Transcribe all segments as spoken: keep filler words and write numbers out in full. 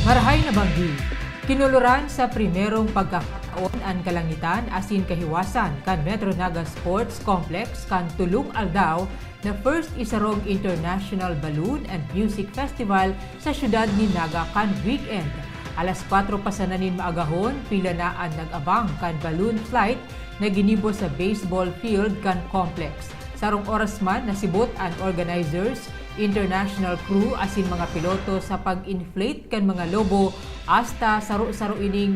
Marahay na banggi. Kinoloran sa primerong pagkakataon an kalangitan asin kahiwasan kan Metro Naga Sports Complex kan tolong aldaw na First Isarog International Balloon and Music Festival sa siyudad nin Naga kan weekend. Alas kwatro pa sana nin maagahon, pila na an nag-abang kan balloon flight na ginibo sa baseball field kan complex. Sarong oras man nasibot an organizers, international crew asin mga piloto sa pag-inflate kan mga lobo, hasta saro-saro ining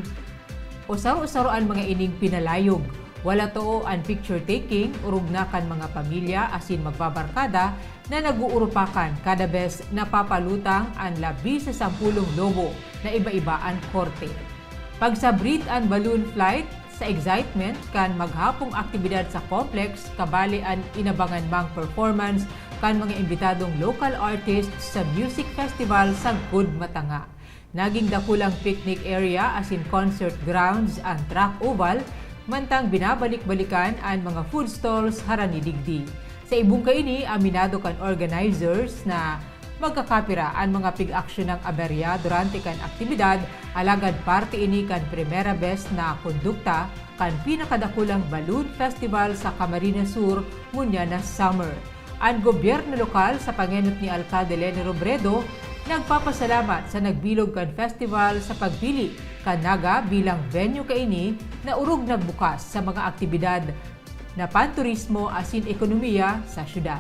o saro-saro an mga ining pinalayog. Wala too an picture taking, orog na kan mga pamilya asin magbabarkada na nag-uurupakan kada bes napapalutang an labi sa sampulong lobo na iba-iba an korte. Pagsabrit an balloon flight, sa excitement kan maghapong aktibidad sa complex, kabali an inabangan mang performance kan mga imbitadong local artists sa music festival sagkod matanga. Naging dakulang picnic area asin concert grounds an track oval, mantang binabalik-balikan an mga food stalls harani digdi. Sa ibong kaini, aminado kan organizers na magkakapira an mga pig-aksyonang aberya durante kan aktibidad, alagad parte ini kan primera bes na kondukta kan pinakadakulang balloon festival sa Camarines Sur ngunyan na summer. An gobyerno lokal, sa pangenot ni Alkalde Leni Robredo, nagpapasalamat sa nagbilog kan festival sa pagpili kan Naga bilang venue kaini na orog nagbukas sa mga aktibidad na panturismo asin ekonomiya sa syudad.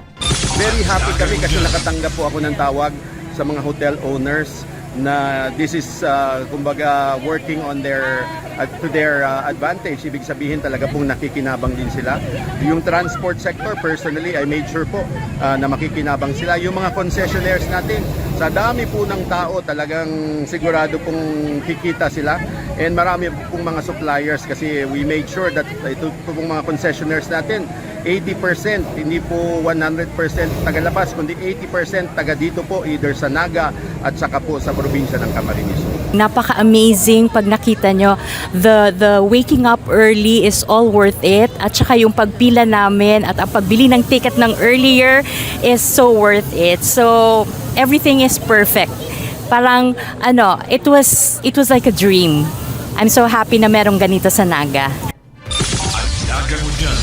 Very happy kami kasi nakatanggap po ako ng tawag sa mga hotel owners na this is, uh, kumbaga, working on their, uh, to their, uh, advantage. Ibig sabihin, talaga pong nakikinabang din sila. Yung transport sector, personally, I made sure po, uh, na makikinabang sila. Yung mga concessionaires natin, sa dami po ng tao, talagang sigurado pong kikita sila. And marami pong mga suppliers kasi we made sure that ito pong mga concessionaires natin, eighty percent, hindi po one hundred percent taga La Paz, kundi eighty percent taga dito po, either sa Naga at saka po sa probinsya ng Camarines Sur. Napaka-amazing pag nakita nyo. The, the waking up early is all worth it. At saka yung pagpila namin at ang pagbili ng ticket ng earlier is so worth it. So, everything is perfect. Parang, ano, it was, it was like a dream. I'm so happy na merong ganito sa Naga. Naga Ngunyan.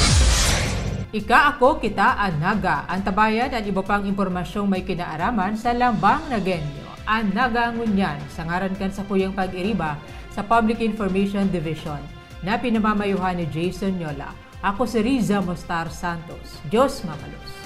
Ika, ako, kita, an Naga. Antabayan an iba pang impormasyong may kinaaraman sa Lambang Nagenyo. An Naga Ngunyan, sa ngaran kan sakuyang pag-iriba sa Public Information Division, na pinamamayuhan ni Jason Yola. Ako si Riza Mostar Santos. Diyos mabalos.